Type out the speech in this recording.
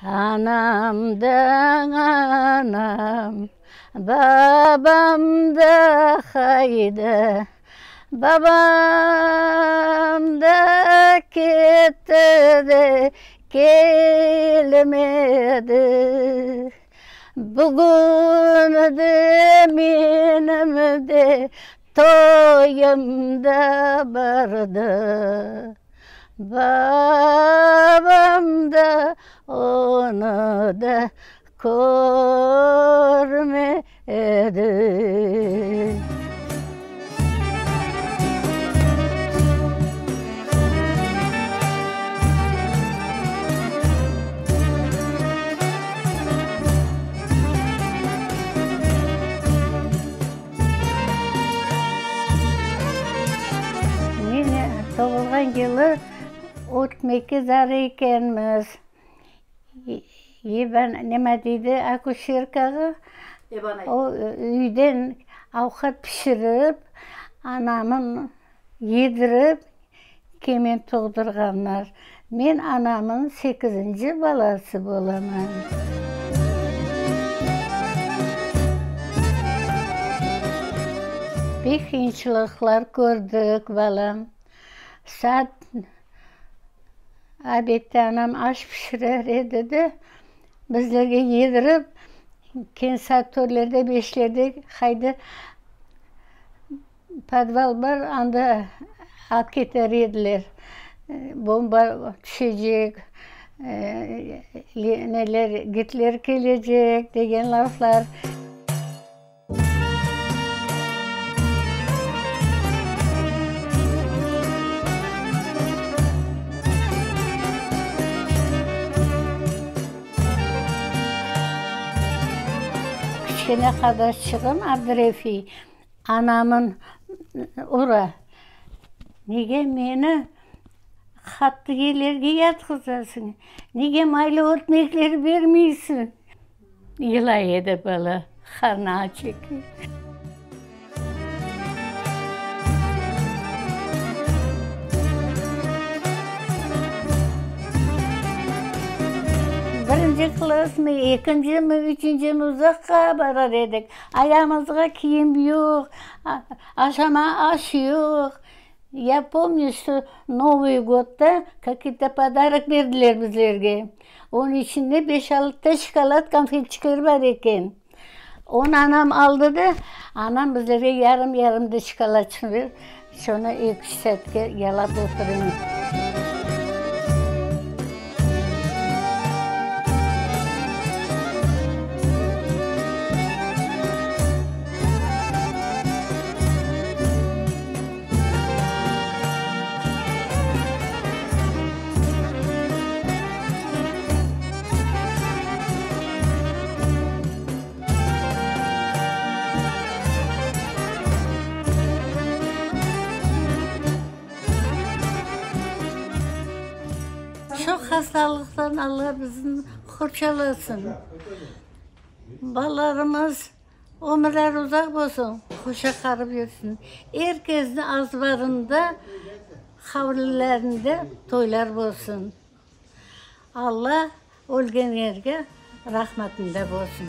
Anam da anam, babam da qayda, Babam da ketti de kelmedi. Bugün de menim de toyum da bardı. Babam da onı da körmedi. Men doğulğan yılı ötmekke zar ekenmiz. Eban, nima deydi, akuşerkağa, o üyden avqat pişirip, anamın yedirip, kemen doğdurğanlar. Men anamın sekizinci balası bolaman. Pek qıyınçılıqlar kördik, balam. Saat obedte anam aş pişirer edi de, bizlerge yedirip, keñ saat törtlerde, beşlerde qayda Podval bar, anda alıp keter ediler. Bomba tüşecek, neler, Gitler kelecek degen laflar. Kiçkene qardaşçığım Abdurefi Anamın ura, Nege meni qattı yerlerge yatqızasıñ, nege maylı ötmekler bermeysiñ? Yılay edi bala, qarnı aç eken. Birinci klassmı, ekincimi, üçüncimi uzaqqa barar edik. Ayağımızğa kiyim yoq, aşama aş yoq. Ya pomnü, şto Novıy godda kakiy-to podarok berdiler bizlerge. Onıñ içinde beş-altıta şokolad konfetçikler bar eken. Onı anam aldı da, anam bizlerge yarım-yarım da şokoladçıqnı berip, şonı eki-üç saatke yalap oturıñ. Çoq hastalıqtan Alla bizni qorçalasın. Balalarımız ömürleri uzaq bolsun, qoşa qarıp yürsün. Er kesniñ azbarında, havlilerinde toylar bolsun. Alla ölgenlerge rahmetinde bolsun.